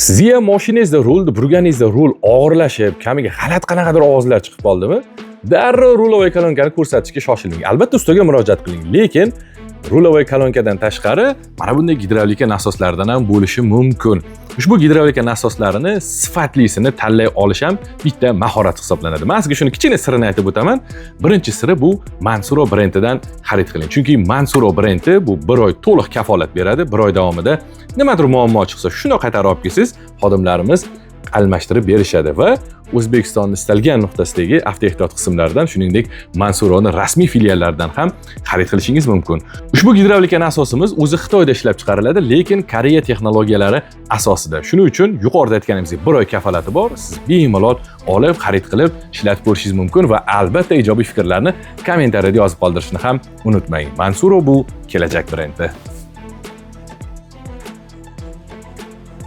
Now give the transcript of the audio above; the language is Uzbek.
Sizga ham mashinangizda rulni burganingizda rul og'irlashib, kamiga g'alati qanaqadir ovozlar chiqib qoldimi? Darrov рулевой kolonkani ko'rsatishga shoshiling. Albatta ustaga murojaat qiling, lekin рулевой kolonkadan tashqari mana bunday gidravlika nasoslaridan ham bo'lishi mumkin. Ushbu gidravlika nasoslarini sifatlisini tanlay olish ham bitta mahorat hisoblanadi. Men sizga shuni kichkina sirini aytib o'taman. Birinchi siri bu Mansuro brendidan xarid qiling. Chunki Mansuro brendi bu bir oy to'liq kafolat beradi. Bir oy davomida nimadir muammo chiqsa, shuni qaytarib olib kelsangiz, xodimlarimiz almashtirib berishadi va O'zbekistonning istalgan nuqtasidagi avtoehtiyot qismlaridan, shuningdek, Mansuroni rasmiy filiallaridan ham xarid qilishingiz mumkin. Ushbu gidravlika nasosimiz o'zi Xitoyda ishlab chiqariladi, lekin Koreya texnologiyalari asosida. Shuning uchun yuqorida aytganimizdek bir oy kafolati bor. Siz bemalol olib, xarid qilib, ishlatib ko'rishingiz mumkin va albatta ijobiy fikrlarni kommentariyada yozib qoldirishni ham unutmang. Mansuro bu kelajak brendi.